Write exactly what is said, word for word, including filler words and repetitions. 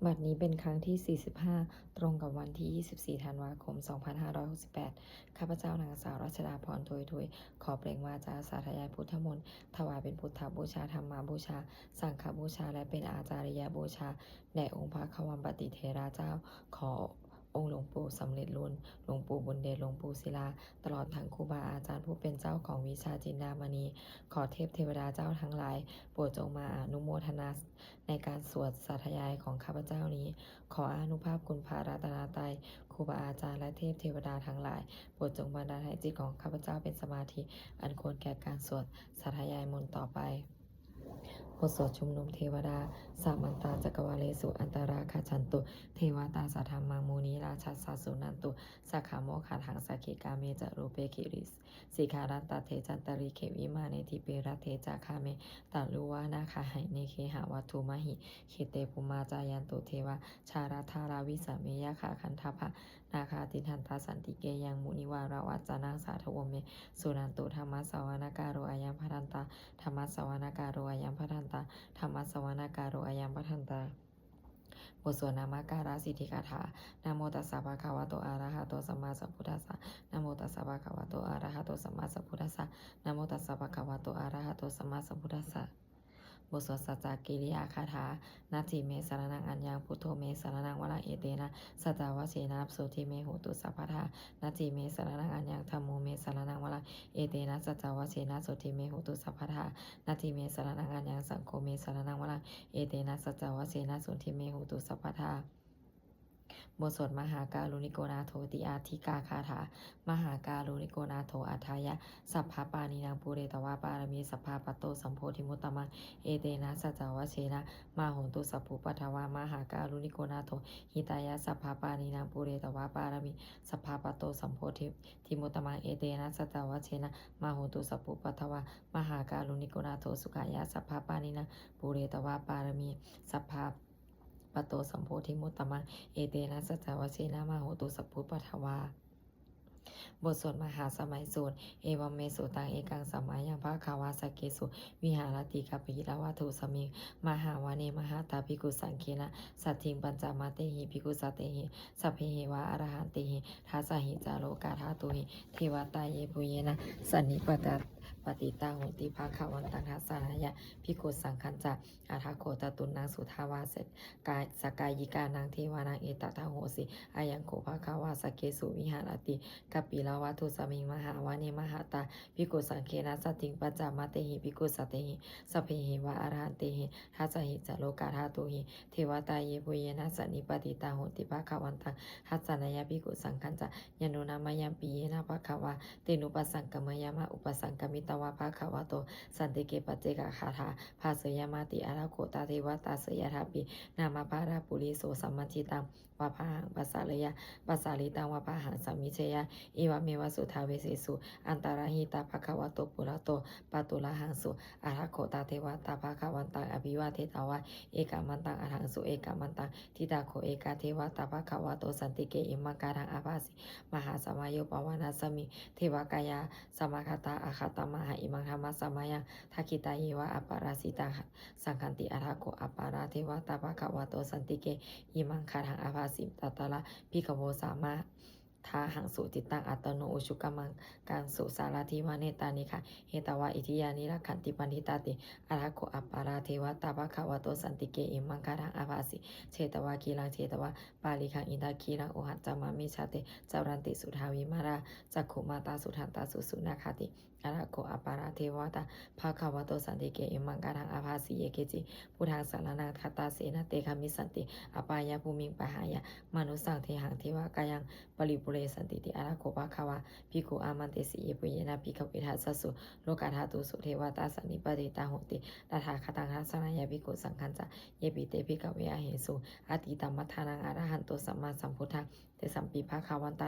บัดนี้เป็นครั้งที่ สี่สิบห้า ตรงกับวันที่ ยี่สิบสี่ ธันวาคม สองพันห้าร้อยหกสิบแปด ข้าพเจ้านางสาวรัชดาพร ทุยทุย ขอเปล่งวาจาสาธยายพุทธมนต์ ถวายเป็นพุทธบูชา ธรรมบูชา สังฆบูชา และเป็นอาจาริยบูชา แด่องค์พระควัมปติเถระเจ้า ขอองค์หลวงปู่สำเร็จลุน หลวงปู่บุญเดช หลวงปู่ศิลา ตลอดทั้งครูบาอาจารย์ผู้เป็นเจ้าของวิชาจินดามณี ขอเทพเทวดาเจ้าทั้งหลาย โปรดจงมาอนุโมทนาในการสวดสาธยายของข้าพเจ้านี้ ขออานุภาพคุณพระรัตนตรัย ครูบาอาจารย์และเทพเทวดาทั้งหลาย โปรดจงบันดาลให้จิตของข้าพเจ้าเป็นสมาธิ อันควรแก่การสวดสาธยายมนต์ต่อไป บทสวดชุมนุมเทวดา Samantā cakkavāḷesu atrāgacchantu devatā, saddhammaṃ munirājassa suṇantu saggamokkhadaṃ. Sagge kāme ca rūpe girisikharataṭe cantalikkhe vimāne, dīpe raṭṭhe ca gāme taruvanagahane gehavatthumhi khette, bhummā cāyantu devā jalathalavisame yakkhagandhabbanāgā, tiṭṭhantā santike yaṃ munivaravacanaṃ sādhavo me suṇantu. Dhammassavanakālo ayambhadantā. Dhammassavanakālo ayambhadantā. Dhammassavanakālo ayambhadantā. บทสวดนมการสิทธิคาถา Namo tassa bhagavato arahato sammāsambuddhassa. Namo tassa bhagavato arahato sammāsambuddhassa. Namo tassa bhagavato arahato sammāsambuddhassa. บทสวดสัจจกิริยาคาถา Natthi me saraṇaṃ aññaṃ, buddho me saraṇaṃ varaṃ, etena saccavajjena sotthi me hotu sabbadā. Natthi me saraṇaṃ aññaṃ, dhammo me saraṇaṃ varaṃ, etena saccavajjena sotthi me hotu sabbadā. Natthi me saraṇaṃ aññaṃ, saṅgho me saraṇaṃ varaṃ, etena saccavajjena sotthi me hotu sabbadā. บทสวดมหาการุณิโกนาโถติอาทิกาคาถา Mahākāruṇiko nātho atthāya sabbapāṇinaṃ, pūretvā pāramī sabbā patto sambodhimuttamaṃ, etena saccavajjena mā hontu sabbupaddavā. Mahākāruṇiko nātho hitāya sabbapāṇinaṃ, pūretvā pāramī sabbā patto sambodhimuttamaṃ, etena saccavajjena mā hontu sabbupaddavā. Mahākāruṇiko nātho sukhāya sabbapāṇinaṃ, pūretvā pāramī sabbā patto sambodhimuttamaṃ, etena saccavajjena mā hontu sabbupaddavā. บทสวดมหาสมัยสูตร Evaṃ me sutaṃ. Ekaṃ samayaṃ bhagavā sakkesu viharati kapilavatthusmiṃ mahāvane mahatā bhikkhusaṅghena saddhiṃ pañcamattehi bhikkhusatehi sabbeheva arahantehi. Dasahi ca lokadhātūhi devatā yebhuyyena sannipatitā honti bhagavantaṃ dassanāya bhikkhusaṅghañca. Atha kho catunnaṃ suddhāvāsakāyikānaṃ devānaṃ etadahosi: Ayaṃ kho bhagavā sakkesu viharati kapilavatthusmiṃ mahāvane mahatā bhikkhusaṅghena saddhiṃ pañcamattehi bhikkhusatehi sabbeheva arahantehi. Dasahi ca lokadhātūhi devatā yebhuyyena sannipatitā honti bhagavantaṃ dassanāya bhikkhusaṅghañca. Yannūna mayampi yena bhagavā tenupasaṅkameyyāma, upasaṅkamitvā bhagavato santike paccekagāthā bhāseyyāmāti. Atha kho tā devatā seyyathāpi nāma balavā puriso sammiñjitaṃ vā bāhaṃ pasāreyya, pasāritaṃ vā bāhaṃ sammiñjeyya, evameva suddhāvāsesu antarahitā bhagavato purato pāturahaṃsu. Atha kho tā devatā bhagavantaṃ abhivādetvā ekamantaṃ aṭṭhaṃsu. Ekamantaṃ ṭhitā kho ekā devatā bhagavato santike imaṃ gāthaṃ abhāsi: Mahāsamayo pavanasmiṃ, devakāyā samāgatā, āgatamha imaṃ dhammasamayaṃ, dakkhitāyeva aparājitasaṅghanti. Atha kho aparā devatā bhagavato santike imaṃ gāthaṃ abhāsi: Tatra bhikkhavo samādahaṃsu, cittaṃ attano ujukamakaṃsu, sārathīva nettāni gahetvā, indriyāni rakkhanti paṇḍitāti. Atha kho aparā devatā bhagavato santike imaṃ gāthaṃ abhāsi: Chetvā khīlaṃ chetvā palighaṃ, indakhīlaṃ ūhacca manejā, te caranti suddhā vimalā, cakkhumatā sudantā susunāgāti. Atha kho aparā devatā bhagavato santike imaṃ gāthaṃ abhāsi: Ye keci buddhaṃ saraṇaṃ gatāse, na te gamissanti apāyabhūmiṃ, pahāya mānusaṃ dehaṃ, devakāyaṃ paripūressantīti. Atha kho bhagavā bhikkhū āmantesi: Yebhuyyena bhikkhave dasasu lokadhātūsu devatā sannipatitā honti tathāgataṃ dassanāya bhikkhusaṅghañca. Yepi te bhikkhave ahesuṃ atītamaddhānaṃ arahanto sammāsambuddhā, tesampi bhagavantānaṃ